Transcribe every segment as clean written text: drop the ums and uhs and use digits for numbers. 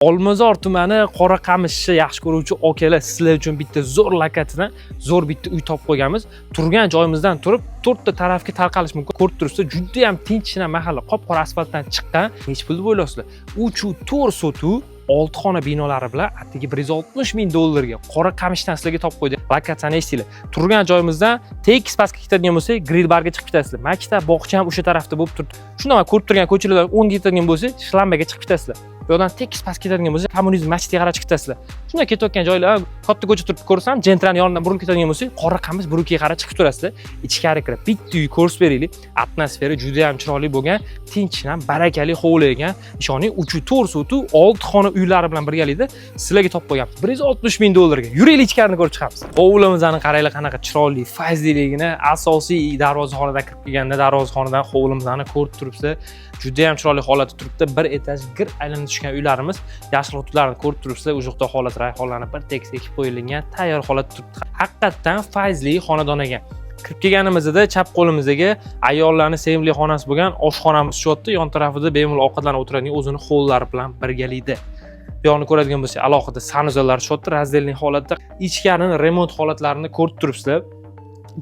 Olmazor tumani Qoraqamishni yaxshi ko'ruvchi akalar, sizlar uchun bitta zo'r lokatsiyadan zo'r bitta uy topib qo'yganmiz. Turgan joyimizdan turib to'rtta tarafga tarqalish mumkin. Ko'rib turibsiz, juda ham tinchgina mahalla, qop-qora asfaltdan chiqqan. Nechi pul deb o'ylaysizlar? 3 to'rt sotu, olti xona binolari bilan atigi 160 ming dollarga Qoraqamishdan sizlarga topib qo'ydik. Lokatsiyani eshitinglar. Turgan joyimizdan tekis pastga ketadigan bo'lsak, grill barga chiqib ketasizlar. Maktab, bog'cha ham o'sha tarafda bo'lib turibdi. Shundan ko'rib turgan ko'chalardan o'ngga ketadigan bo'lsak, Shlambaga chiqib ketasizlar. Bu yoqdan tekis pastga ketadigan bo'lsak, Kommunizm masjidiga qarab chiqib ketasizlar. Shunday ketayotgan joylar, katta ko'cha turibdi, ko'rsam, Gentrani yonidan burilib ketadigan bo'lsak, Qoraqamish Brukiga qarab chiqib turasizlar. Ichkari kirib bitta uy ko'rsatib beraylik. Atmosfera juda ham chiroyli bo'lgan, tinch ham barakali hovli ekan. Ishoning, 3 to'rt sotu, olti xona uylari bilan birgalikda sizlarga topib qo'ygan 160 ming dollarga. Yuraylik, ichkarini ko'rib chiqamiz. Hovlimizni qaranglar, qanaqa chiroyli, fayzliligini. Asosiy darvozaxonadan kirib kelganda, darvozaxonadan hovlimizni ko'rib turibsizlar. Juda ham chiroyli holatda turibdi. Bir etaj gir aylanib tushgan uylarimiz, yashil hududlarni ko'rib turibsizlar. O'sha yoqda holat rayhonlarni bir tekis ekib qo'yilgan, tayyor holatda turibdi. Haqiqatdan fayzli xonadon ekan. Kirib kelganimizda chap qo'limizdagi ayollarni sevimli xonasi bo'lgan oshxonamiz tushyapti. Yon tarafida bemalol ovqatlanib o'tiradigan o'zini hollari bilan birgalikda. Bu yoqni ko'radigan bo'lsak, alohida санузел lar tushyapti, раздельный holatda. Ichkarini remont holatlarini ko'rib turibsizlar.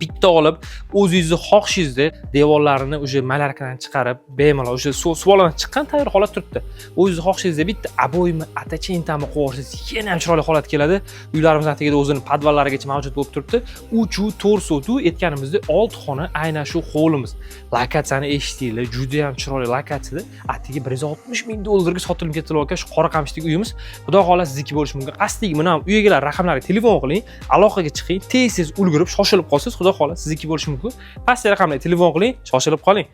Bitta olib, o'zingizni xohishingizda devorlarini уже малярка dan chiqarib, bemalol o'sha suvoldan chiqqan tayyor holat turibdi. O'zingizni xohishingizda bitta обой mi, оттечение mi qo'yib yuborsangiz, yana ham chiroyli holat keladi. Uylarimizni tagida o'zini podvallarigacha mavjud bo'lib turibdi. 3 to'rt sotu, aytganimizdek, olti xona aynan shu hovlimiz. Lokatsiyani eshitdinglar, juda ham chiroyli lokatsiyada atigi 160 ming dollarga sotilib ketilayotgan shu Qoraqamishdagi uyimiz, xudo xohlasa, sizniki bo'lishi mumkin. Qasdiki buni ham uy egalari raqamlariga telefon qiling, aloqaga chiqing, tez tez ulgurib, shoshilib qolsangiz, xudo xohlasa, sizniki bo'lishi mumkin. Pastdagi raqamlarga telefon qiling, shoshilib qoling.